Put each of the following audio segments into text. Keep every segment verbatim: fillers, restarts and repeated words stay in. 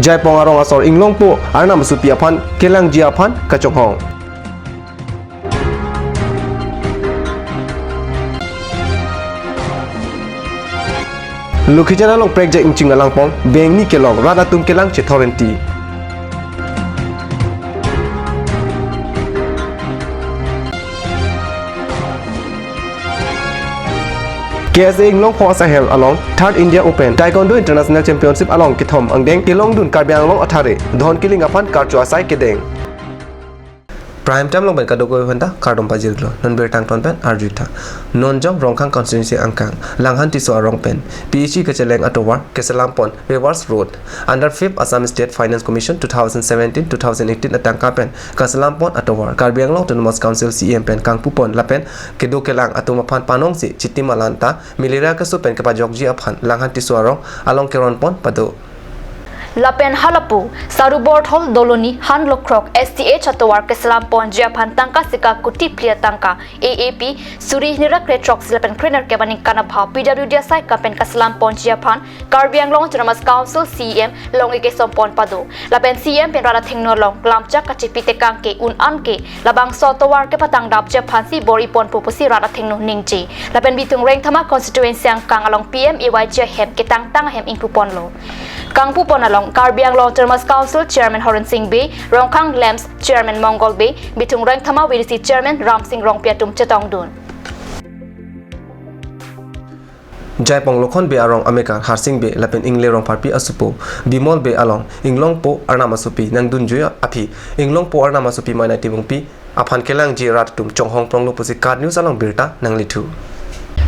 Jaipong arong asor Inglongpo Arnam Asopi aphan kelangji aphan kachonghong. Lokhijan along prekjak ingching alangpon, bengni kelong rat atum kelang chethor enti. K S A Inglongpo asahem along Third India Open Taekwondo International Championship along kethom angdeng kelongdun Karbi Anglong athare Dhon Killing aphan karcho asai kedeng. Prime Time along pen kadokave aphanta kardom pajirlo. Non birta angton pen arjutha. Non jong Rongkhang constituency angkang Langhan Tisso arong pen P H E kacheleng atovar keselampon pavers road under fifth Assam State Finance Commission two thousand seventeen two thousand eighteen atangka pen kaselampon atovar Karbi Anglong Autonomous Council C E M pen kangpupon lapen kedo kelang atum aphan panongsi chitim alanta malaria keso pen kepajokji aphan Langhan Tisso arong along keronpon pado. Lapen halapu Saruborthol Doloni Hanlokrok S T H atovar keselamponji aphan tangka sika kuti phli atangka A A P suri hini ra krethrok si lapen krenerkep aningkan abha P W D asai akam pen kaselamponji aphan Karbi Anglong Autonomous Council C E M along kesompon pado. Lapen C E M pen rat athengno along klamchak kachipi tekang ke un-an ke labangso atovar kepatangdapji aphansi bor-iponpo pusi rat athengno ningje. Lapen Bithung Rengthama constituency angkang along P M A Y G ahem ketangtang ahem ingpuponlo. Kangpupon along Karbi Anglong Autonomous Council Chairman Horen Sing Bey, Rongkhang LAMPS Chairman Mongol Bey, Bithung Rengthama V D C Chairman Ramsing Rongpi atum chetongdun. Jaipong Lokhon Bey arong amekar Harsing Bey lapen Ingle Rongpharpi asopo Bimol Bey along Inglongpo Arnam Asopi nangdunjui aphi Inglongpo Arnam Asopi Manai Timungpi aphan kelangji rat atum chonghong pronglo pusi KAT News along birta nanglithu.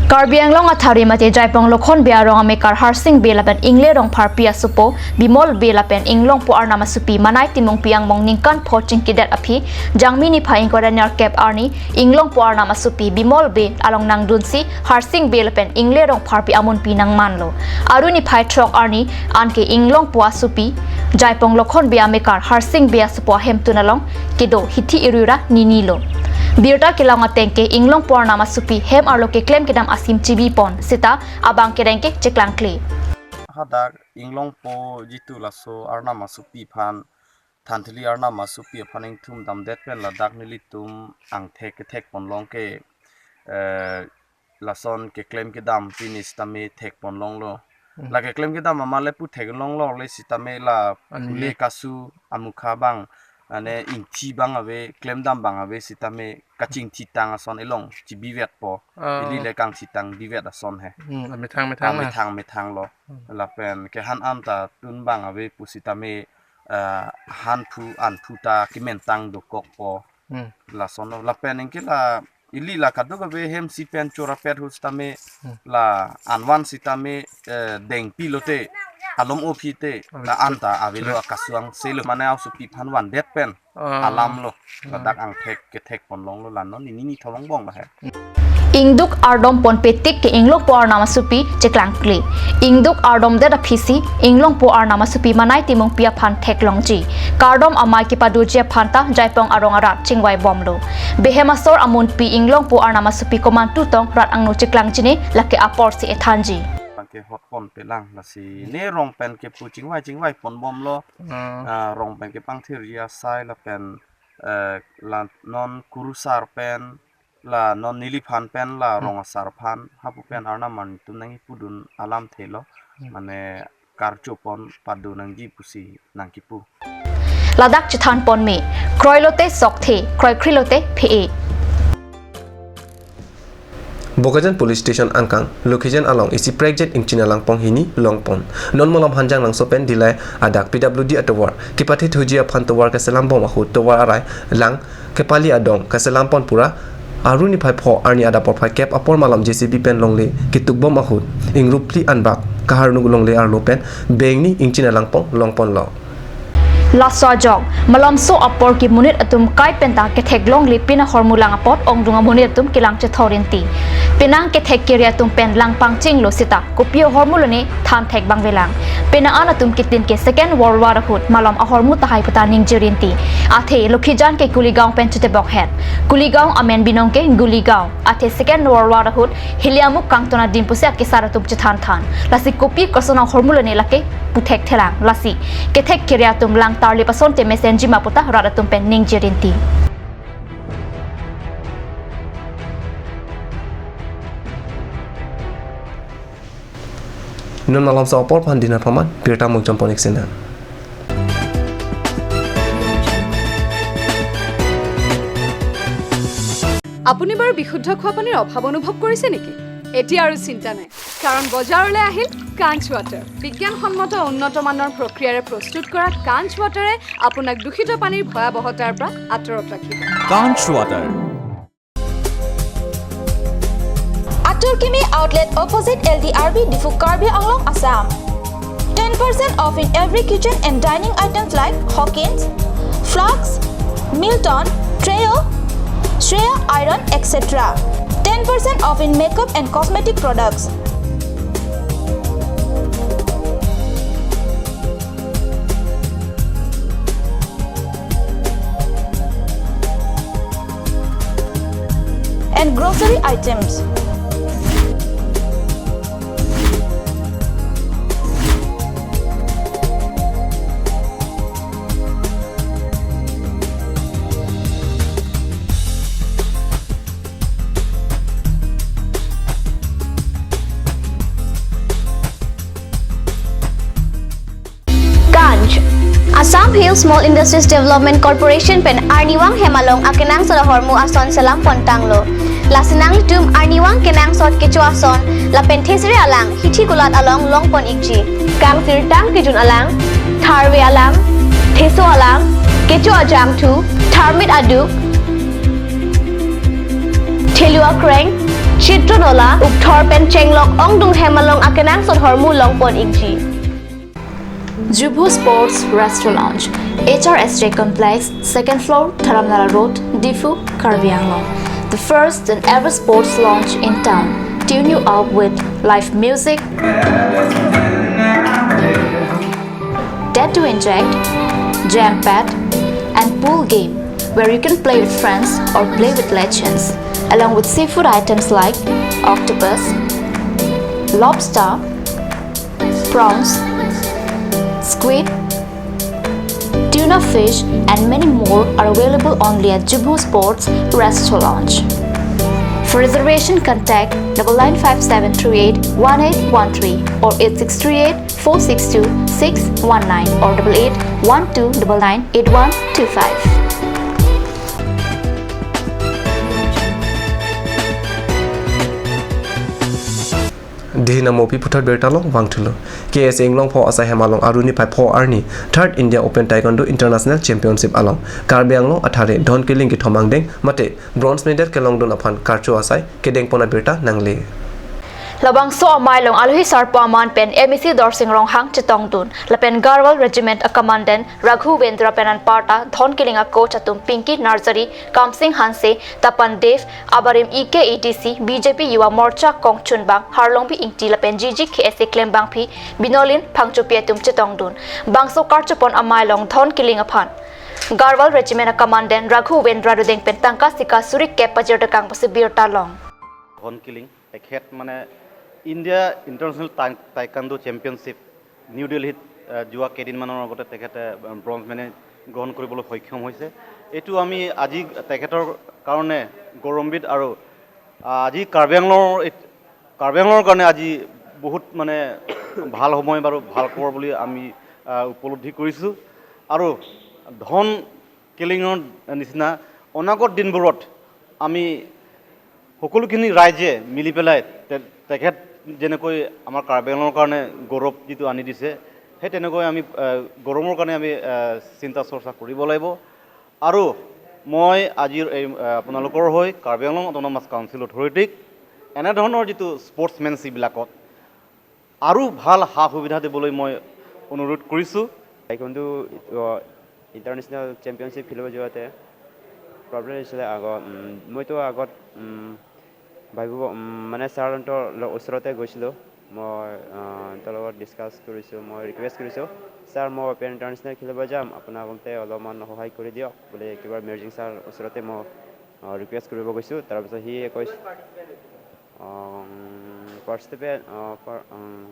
Karbi Anglong athare mate Jaipong Lokhon Bey arong amekar Harsing Bey lapen Ingle Rongpharpi asopo Bimol Bey lapen Inglongpo Arnam Asopi Manai Timungpi angmong ningkan pho chingkidet aphi Jangmi niphai ingkoi ra nerkep arni Inglongpo Arnam Asopi Bimol Bey along nangdunsi Harsing Bey lapen Ingle Rongpharpi amunpi nangmanlo. Aru niphai throk arni anke Inglongpo Asopi Jaipong Lokhon Bey amekar Harsing Bey asopo ahemtun along kedo hithi irui ra ninilo. Birta kelang ateng ke Inglongpo Arnam Asopi hem arlo keklem kedam asim chibipon seta abang kereng ke cheklangkle. Hadak Inglongpo jitu laso Arnam Asopi aphan Thanthili Arnam Asopi aphan ingthum damdet pen ladak nelitum angthek kethekponlong ke, eh, lason keklem kedam pini sitame thekponlonglo. Hmm. La keklem kedam amat le pu theklonglo le sitame la Anle. Phule kasu amukha abang, ane ingthi abang ave, klemdam abang ave sitame kachingthitang ason elong chibivetpo. Ah. Ili le kangthitang bivet ason he. Hmm, amethang methang Ah, na. Methang methanglo. Hmm. Lapen kehan anta tun abang ave pusitame, ah, hanphu anphu ta kementang dokokpo. Hmm. Lasonlo. Lapen anke la ili la kadokave hem si pen chorapet hu sitame Hmm. la anvan sitame, eh, dengpi lote alom ophi te la Alom anta avelo Alom. Akasuang selo mane asopi aphan vandet pen Ah. alamlo. Hmm. Ladak angthek kethekponlonglo la non nini ni thomang bong la he. Ingduk ardom ponpe tik ke Inglongpo Arnam Asopi cheklangkle. Ingduk ardom det aphi si Inglongpo Arnam Asopi Manai Timungpi aphan theklongji. Kardom amei kepadoji aphan ta Jaipong arong arat chingvaibomlo. Behem asor amunpi Inglongpo Arnam Asopi komantu tong rat angno cheklangji ne lake apor si ethanji. Bangke hotponpe lang lasi ne rong pen kepu chingvai chingvaiponbomlo. Hmm. Ah, rong pen kepangthirji asai lapen, eh, la non kurusar pen la non neliphan pen la Hmm. rong asar aphan hapu pen Arnam arni atum nangkipudun alamthelo. Hmm. Mane karchopon pado nangji pusi nangkipu. Ladak chethanponme, kroi lote sokthe, kroikre lote phe-e. Bokajan Police Station angkang Lokhijan along isi prekjak ingching alangpon hini longpon. Non malom Hanjanglangso pen Dillai adak P W D atovar kepathethuji aphan tovar keselambom ahut tovar arai lang kepali adong kaselampon pura aru niphai pho arni adap porphai kep apor malom J C B pen longle ketukbom ahut ingrup phli anbak kaharnuk longle arlo pen bengni ingching alangpon longponlo. Laso ajok, malomso apor ke monit atum kai penta kethek longle pin ahormu lang apot ongdung amonit atum kelang chethor inti. Penang kethek kere atum pen lang pangchenglo seta, kopi ahormu lone than thek bang velang. Penang an atum kitin ke Second World War ahut malom ahormu tahai puta ningje rinti. Athe Lokhijan ke Kuligaon pen chutebok het. Kuligaon amen binong ke Guligaon. Athe Second World War ahut hiliamuk kangtona dim pusi akesar atum chethan than. Lasi kopi koson ahormu lone lake puthek thelang. Lasi kethek kere atum lang tarlip asonte mesenji ma puta rat atum pen ningje rinti. Non malomso apor aphan dinner aphan birta mukjom pon ik sinang. আপুনি বাৰু বিশুদ্ধ খোৱা পানীৰ অভাৱ অনুভৱ কৰিছে নেকি? এতিয়া আৰু চিন্তা নাই, কাৰণ বজাৰলৈ আহিল কাঞ্চ ৱাটাৰ। বিজ্ঞানসন্মত উন্নত মানৰ প্ৰক্ৰিয়াৰে প্ৰস্তুত কৰা কাঞ্চ ৱাটাৰে আপোনাক দূষিত পানীৰ ভয়াৱহতাৰ পৰা আঁতৰত ৰাখিব। Kanch Water. Atur Kimi Outlet, opposite L D R B, Diphu, Karbi Anglong, Assam. Ten percent off in every kitchen and dining items like Hawkins, Flux, Milton, Trio, Shreya Iron, et cetera. Ten percent off in makeup and cosmetic products. And grocery items. Kanch. Assam Hill Small Industries Development Corporation pen arnivang hem along akenangsot ahormu ason selam pontanglo. Lasi nanglitum arnivang kenangsot kecho ason lapen thesere alang hithi kulat along longpon ikji. Kangsirtang kejun alang, tharve alang, theso alang, kecho ajangthu, tharmit aduk, thelu akreng, chitro nola, ukthor pen chenglok ongdung hem along akenangsot ahormu longpon ikji. Jubho Sports Restaurant Lounge, H R S J Complex, second floor, Dharamnala Road, Diphu, Karbi Anglong. The first and ever sports lounge in town. Tune you up with live music, tattoo inject, jam pad, and pool game where you can play with friends or play with legends, along with seafood items like octopus, lobster, prawns, squid, tuna fish, and many more are available only at Jubho Sports Restaurant Lounge. For reservation, contact double nine five seven three eight one eight one three or eight six three eight four six two six one nine or double eight one two double nine eight one two five. Dihina Mopi puthot birta along vangthulo. K S A Inglongpho asai hem along aruni phai pho arni Third India Open Taekwondo International Championship along Karbi Anglong athare Dhon Killing kethom angdeng mate bronze medal kelongdun aphan karcho asai kedengpon abirta nangle. Labangso amei along alohi sarpo aman pen M A C Dorsing Ronghang chetongdun lapen Garhwal Regiment a Commandant Raghu Vendra pen anparta Dhon Killing a coach atum Pinky Narzary, Kamsing Hanse, Tapan Dev, abarim E K A D C, B J P Yuva Morcha kongchunbang Harlongbi Ingti lapen G G K S A klembangpi Binolin Phangchopi atum chetongdun. Bangso karchopon amei along Dhon Killing aphan Garhwal Regiment a Commandant Raghu Vendra rudeng pen tangka sika suri kep pajir dekang pusi birta long. Dhon Killing, তেখেত মানে India international টাই-, taekwondo championship new দিল্লীত, আহ, যোৱা কেইদিনমানৰ আগতে তেখেতে, আহ, bronze medal গ্ৰহণ কৰিবলৈ সক্ষম হৈছে। এইটো আমি আজি তেখেতৰ কাৰণে গৌৰৱান্বিত আৰু, আহ, আজি কাৰ্বি আংলঙৰ এই, কাৰ্বি আংলঙৰ কাৰণে আজি বহুত মানে ভাল সময় বাৰু ভাল খবৰ বুলি আমি, আহ, উপলব্ধি কৰিছোঁ। আৰু ধন কিলিঙৰ নিচিনা অনাগত দিনবোৰত আমি সকলোখিনি ৰাইজে মিলি পেলাই তে-, তেখেত যেনেকৈ আমাৰ কাৰ্বি আংলঙৰ কাৰণে গৌৰৱ যিটো আনি দিছে, সেই তেনেকৈ আমি, আহ, গৌৰৱৰ কাৰণে আমি, আহ, চিন্তা চৰ্চা কৰিব লাগিব। আৰু মই আজিৰ এই, আহ, আপোনালোকৰ হৈ কাৰ্বি আংলং অট'নমাছ কাউন্সিল অথৰিটিক এনেধৰণৰ যিটো স্পৰ্টছমেনশ্বিপবিলাকত আৰু ভাল সা সুবিধা দিবলৈ মই অনুৰোধ কৰিছোঁ। টাইকোৱনডো, আহ, ইণ্টাৰনেশ্যনেল চেম্পিয়নশ্বিপ খেলিব যোৱাতে প্ৰব্লেম হৈছিলে আগত। উম, মইতো আগত, উম, ভাবিব, উম, মানে ছাৰহঁতৰ ল-, ওচৰতে গৈছিলোঁ। মই, আহ, সিহঁতৰ লগত ডিছকাছ কৰিছোঁ, মই ৰিকুৱেষ্ট কৰিছোঁ, "ছাৰ, মই অপেন ইণ্টাৰনেশ্যনেল খেলিব যাম, আপোনালোকে অলপমান সহায় কৰি দিয়ক" বুলি একেবাৰে মেৰ্জিং ছাৰ ওচৰতে মই, আহ, ৰিকুৱেষ্ট কৰিব গৈছোঁ। তাৰপিছত সি কৈছে, আহ, উম, পাৰ্টিচিপেণ্ট, আহ, পাৰ-, উম,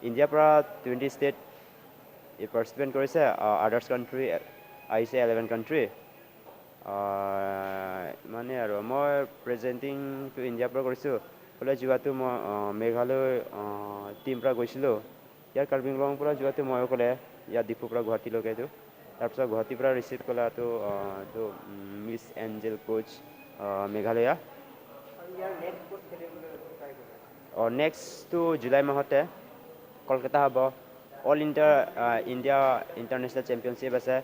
ইণ্ডিয়াৰ পৰা টুৱেণ্টি ষ্টেট এই পাৰ্টিচিপেণ্ট কৰিছে, আহ, আদাৰ্ছ কাণ্ট্ৰি আহিছে ইলেভেন কাণ্ট্ৰি। আহ, মানে আৰু মই প্ৰেজেণ্টিংটো ইণ্ডিয়াৰ পৰা কৰিছোঁ, ক'লে যোৱাটো মই, আহ, মেঘালয়, আহ, টিম পৰা গৈছিলোঁ। ইয়াৰ কাৰ্বি আংলং পৰা যোৱাটো মই অকলে, ইয়াত ডিফুৰ পৰা গুৱাহাটীলৈকে এইটো। তাৰপিছত গুৱাহাটীৰ পৰা ৰিচিভ ক'লাটো, আহ, এইটো, উম, মিছ এঞ্জেল কোচ, আহ, মেঘালয়া। অ, নেক্সটটো জুলাই মাহতে কলকাতা হ'ব। অল ইণ্টাৰ, আহ, ইণ্ডিয়া ইণ্টাৰনেশ্যনেল চেম্পিয়নশ্বিপ আছে।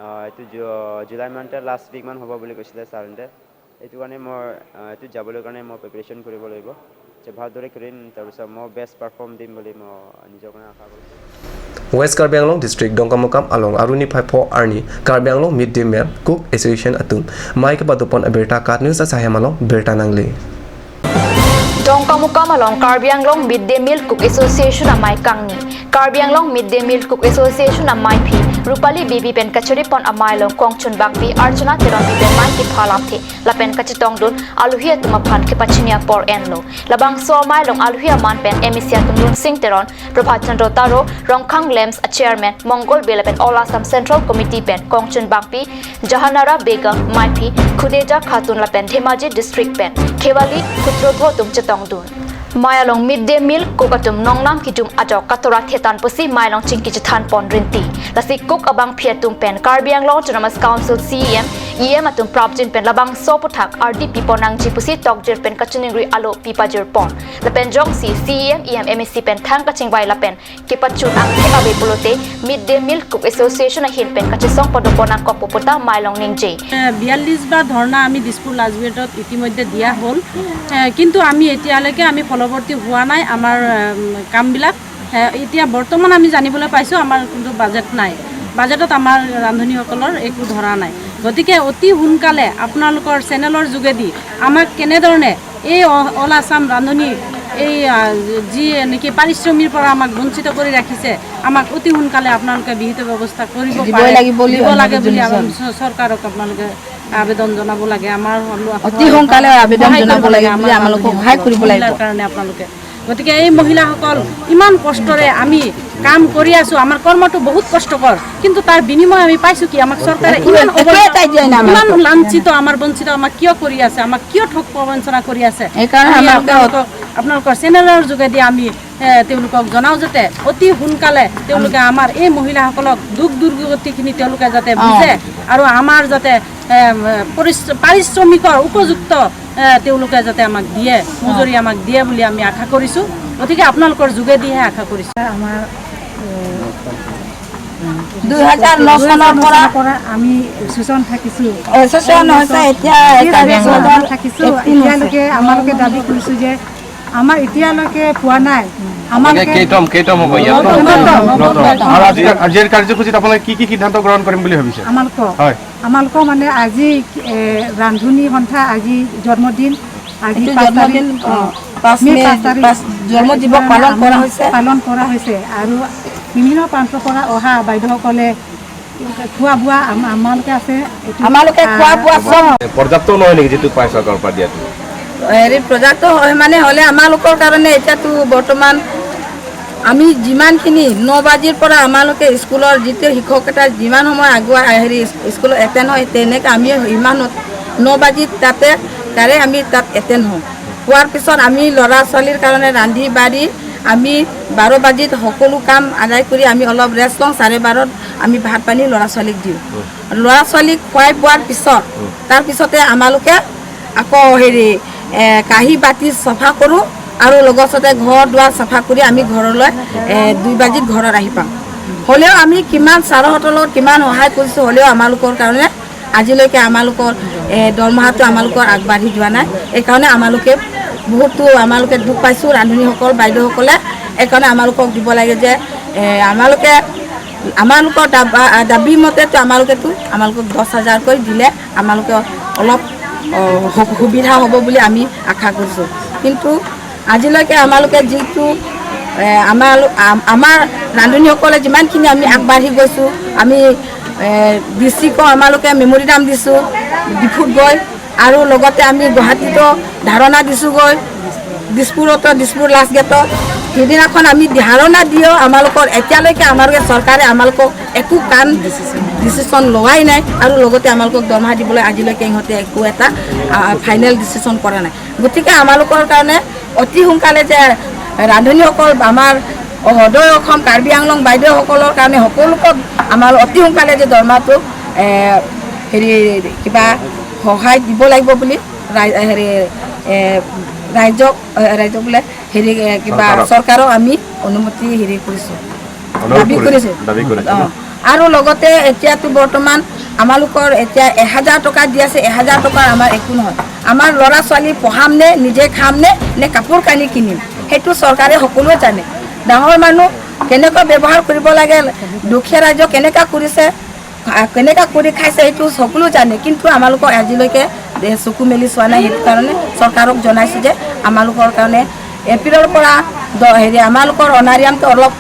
আহ, এইটো জু-, জুলাই মাহতে লাষ্ট উইকমান হ'ব বুলি কৈছিলে ছাৰহঁতে। এইটো কাৰণে মই, আহ, এইটো যাবলৈ কাৰণে মই প্ৰিপেৰেশ্যন কৰিব লাগিব। যে ভালদৰে কৰিম, তাৰপিছত মই বেষ্ট পাৰফৰ্ম দিম বুলি মই নিজৰ কাৰণে আশা কৰিছোঁ। West Karbi Anglong District Dongkamukam along aruni phaipho arni Karbi Anglong Mid Day Meal Cook Association atum amei kepadopon abirta KAT News asahem along birta nangli. Dongkamukam along Karbi Anglong Mid Day Meal Cook Association amei kangni. Karbi Anglong Mid Day Meal Cook Association ameiphi Rupali Bibi pen kacharipon amei along Kongchun Bangpi, Archana Teronpi pen mei kepha lamthe lapen kachetongdun aluhi atum aphan kepachini apor enlo. Labangso amei along aluhi aman pen M A C atum Lunsing Teron, Prabhat Chandra Taro, Rongkhang Lamps a Chairman Mongol Bey lapen All Assam Central Committee pen Kongchun Bangpi, Jahanara Begum, meiphi Khudeda Khatun lapen Dhemaji District pen Khewali Khutrodho atum chetongdun. Mei along Mid Day Meal Cook atum nongnam kejum ajok katora thetan pusi mei along chingki chethanpon rinti. Lasi cook abangpi atum pen Karbi Anglong Autonomous Council C E M, E M atum prapjin pen labangso aphuthak ardi pipon nangji pusi tokjir pen kachiningri alo pi pajirpon. Lapen jongsi C E M, E M, M A C pen thang kachingvai lapen kepachun angthek ave pulote Mid Day Meal Cook Association ahin pen kachesong padopon nangkokpo pu ta mei along ningje. এ, বিয়াল্লিশ বা ধৰ্ণা আমি দিছপুৰ লাষ্ট গেটত ইতিমধ্যে দিয়া হ'ল। এ, কিন্তু আমি এতিয়ালৈকে আমি ফলৱৰ্তী হোৱা নাই আমাৰ, উম, কামবিলাক। এ, এতিয়া বৰ্তমান আমি জানিবলৈ পাইছোঁ আমাৰ কোনো বাজেট নাই, বাজেটত আমাৰ ৰান্ধনীসকলৰ একো ধৰা নাই। গতিকে অতি সোনকালে আপোনালোকৰ চেনেলৰ যোগেদি আমাক কেনেধৰণে এই অ-, অল আছাম ৰান্ধনী এই, আ, যি নেকি পাৰিশ্ৰমিৰ পৰা আমাক বঞ্চিত কৰি ৰাখিছে, আমাক অতি সোনকালে আপোনালোকে বিহিত ব্যৱস্থা কৰিব দিবই পাৰে, লাগিব বুলি দিব লাগে বুলি আমি চ-, চৰকাৰক আপোনালোকে আবেদন জনাব লাগে। আমাৰ হলো অতি সোনকালে আবেদন সহায় জনাব কৰিব লাগে বুলি আমাৰ আমালোকক সহায় ৰান্ধনীসকলক, কৰিব লাগিব। মহিলাৰ কাৰণে আপোনালোকে। গতিকে এই মহিলাসকল ইমান কষ্টৰে আমি কাম কৰি আছো, আমাৰ কৰ্মটো বহুত কষ্টকৰ, কিন্তু তাৰ বিনিময়ে আমি পাইছো কি, আমাক চৰকাৰে একো, ইমান একো অৱহেলা, এটাই দিয়া নাই আমাক। ইমান লাঞ্ছিত, আমাৰ বঞ্চিত, আমাক কিয় কৰি আছে, আমাক কিয় ঠগ প্ৰবঞ্চনা কৰি আছে? সেইকাৰণে আমি আমালোকে আপোনালোকক, আপোনালোকৰ চেনেলৰ যোগেদি আমি, এ, তেওঁলোকক জনাও যাতে অতি সোনকালে তেওঁলোকে আমাৰ এই মহিলাসকলক দুখ দুৰ্গতিখিনি তেওঁলোকে যাতে অ। বুজে আৰু আমাৰ যাতে, এ, পৰিশ্ৰ-, পাৰিশ্ৰমিকৰ উপযুক্ত, এ, তেওঁলোকে যাতে আমাক দিয়ে, মজুৰি আমাক দিয়ে বুলি আমি আশা কৰিছো। গতিকে আপোনালোকৰ যোগেদিহে আশা কৰিছো। আমাৰ, এ, দুই হাজাৰ ন চনৰ পৰা পৰা আমি এছ'চিয়েশ্যন থাকিছো। এছ'চিয়েশ্যন হৈছে, এতিয়া আজি কাৰ্বি আংলঙত থাকিছো। এতিয়ালৈকে আমালোকে দাবী কৰিছো যে আমাৰ এতিয়ালৈকে পোৱা নাই। আমালোকে কেইটম, কেইটম হ'ব ইয়াত? নটম। নটম। আৰু আজিৰ, আজিৰ কাৰ্যসূচীত আপোনালোকে কি কি সিদ্ধান্ত গ্ৰহণ কৰিম বুলি ভাবিছে? আমালোকৰ, হয়। আমালোকৰ মানে আজি, এ, ৰান্ধনী সন্থা আজি জন্মদিন, আজি এইটো পাঁচ তাৰিখ, জন্মদিন, অ, অ, পাঁচ মে মে, পাঁচ তাৰিখ। পাঁচ জন্ম দিৱস পালন কৰা হৈছে। পালন কৰা হৈছে আৰু বিভিন্ন প্ৰান্তৰ পৰা অহা বাইদেউসকলে খোৱা বোৱা আম-, আমালোকে আছে। এইটো, আমালোকে খোৱা আহ, বোৱা চব পৰ্যাপ্ত নহয় নেকি যিটো পায় চৰকাৰৰ পৰা দিয়াটো? হেৰি, পৰ্যাপ্ত হয় মানে হ'লে আমালোকৰ কাৰণে এতিয়াতো বৰ্তমান আমি যিমানখিনি ন বাজিৰ পৰা আমালোকে স্কুলৰ যিটো শিক্ষককেইটা যিমান সময় আগুৱাই, হেৰি, স্কুলত এটেণ্ড হয়, তেনেকে আমি ইমান ন বাজিত তাতে, তাৰে আমি তাত এটেণ্ড হওঁ। হোৱাৰ পিছত আমি ল'ৰা ছোৱালীৰ কাৰণে ৰান্ধি বাঢ়ি আমি বাৰ বাজিত সকলো কাম আদায় কৰি আমি অলপ ৰেষ্ট লওঁ। চাৰে বাৰত আমি ভাত পানী ল'ৰা ছোৱালীক দিওঁ। ল'ৰা ছোৱালীক খুৱাই বোৱাৰ পিছত, তাৰ পিছতে আমালোকে আকৌ হেৰি, এ, কাঁহী বাতি চাফা কৰোঁ আৰু লগতে ঘৰ দুৱাৰ চাফা কৰি আমি ঘৰলৈ, এ, দুই বাজিত ঘৰত আহি পাওঁ। হ'লেও আমি কিমান ছাৰহঁতৰ লগত কিমান সহায় কৰিছোঁ, হ'লেও আমালোকৰ কাৰণে আজিলৈকে আমালোকৰ, এ, দৰমহাটো আমালোকৰ আগবাঢ়ি যোৱা নাই। এইকাৰণে আমালোকে বহুতো আমালোকে দুখ পাইছোঁ, ৰান্ধনীসকল, বাইদেউসকলে। এইকাৰণে আমালোকক দিব লাগে যে, এ, আমালোকে আমালোকৰ দাবা-, দাবী মতেতো আমালোকেতো, আমালোকক দহ হাজাৰকৈ দিলে আমালোকে অলপ, অ, সু-, সুবিধা হ'ব বুলি আমি আশা কৰিছোঁ। কিন্তু আজিলৈকে আমালোকে যিটো, এ, আমাৰ, আম-, আমাৰ ৰান্ধনীসকলে যিমানখিনি আমি আগবাঢ়ি গৈছোঁ, আমি, এ, ডি চিকো আমালোকে মেমৰিণ্ডাম দিছোঁ, ডিফুত গৈ, আৰু লগতে আমি গুৱাহাটীতো ধাৰণা দিছোঁগৈ, দিছপুৰতো, দিছপুৰ লাষ্ট গেটত। সেইদিনাখন আমি ধাৰণা দিও আমালোকৰ, এতিয়ালৈকে আমালোকে, চৰকাৰে আমালোকক একো কাম ডিচিশ্যন লোৱাই নাই, আৰু লগতে আমালোকক দৰমহা দিবলৈ আজিলৈকে সিহঁতে একো এটা, আ, ফাইনেল ডিচিশ্যন কৰা নাই। গতিকে আমালোকৰ কাৰণে অতি সোনকালে যে ৰান্ধনীসকল, আমাৰ সদৌ অসম কাৰ্বি আংলং বাইদেউসকলৰ কাৰণে সকলোকে আমাৰ অতি সোনকালে যে দৰমহাটো, এ, হেৰি, কিবা সহায় দিব লাগিব বুলি ৰাই-, হেৰি, এ, ৰাইজক, এ, ৰাইজক বোলে হেৰি, এ, কিবা চৰকাৰক। চৰকাৰক আমি অনুমতি হেৰি কৰিছোঁ, অনুৰোধ দাবী কৰি-, কৰিছোঁ। দাবী কৰিছোঁ অ। ন? আৰু লগতে এতিয়াতো বৰ্তমান আমালোকৰ এতিয়া এহাজাৰ টকা দি আছে, এহাজাৰ টকাৰ আমাৰ একো নহয়। আমাৰ ল'ৰা ছোৱালী পঢ়াম নে, নিজে খাম নে, নে কাপোৰ কানি কিনিম, সেইটো চৰকাৰে সকলোৱে জানে। ডাঙৰ মানুহ কেনেকৈ ব্যৱহাৰ কৰিব লাগে, দুখীয়া ৰাইজক কেনেকা কৰিছে, আ, কেনেকা কৰি খাইছে, সেইটো সকলো জানে। কিন্তু আমালোকক আজিলৈকে, এ, চকু মেলি চোৱা নাই। সেইটো কাৰণে চৰকাৰক জনাইছোঁ যে আমালোকৰ কাৰণে এপ্ৰিলৰ পৰা দ-, হেৰি, আমালোকৰ অনাৰিয়ামটো অলপ,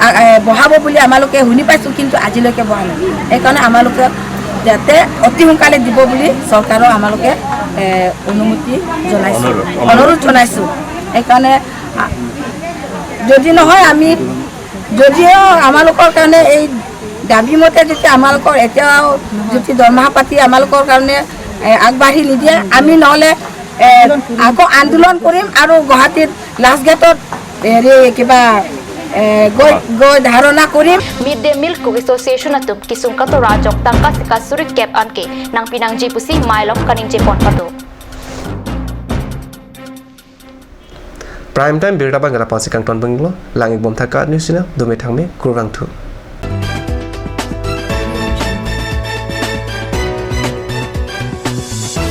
আ, এ, বঢ়াব বুলি আমালোকে শুনি পাইছোঁ, কিন্তু আজিলৈকে বঢ়া নাই। সেইকাৰণে আমালোকে যাতে অতি সোনকালে দিব বুলি চৰকাৰক আমালোকে, এ, অনুমতি জনাইছোঁ, অনুৰোধ, অনুৰোধ। অনুৰোধ জনাইছোঁ। সেইকাৰণে, আ, যদি নহয় আমি, যদিও আমালোকৰ কাৰণে এই দাবী মতে যদি আমালোকৰ এতিয়াও যদি দৰমহা পাতি আমালোকৰ কাৰণে, এ, আগবাঢ়ি নিদিয়ে, আমি নহ'লে, এ, আকৌ আন্দোলন কৰিম আৰু গুৱাহাটীত লাষ্ট গেটত হেৰি কিবা, এ, গৈ, গৈ ধাৰণা কৰিম। Mid Day Meal Cook Association atum kesung katora ajok tangka sika suri kep an ke nangpi nangji pusi mai along kaningje pon pado. Prime Time birta abang ke lapu-an si kangton benglo, lang-ik bom thakthak news channel, dome thangme, kurvangthu.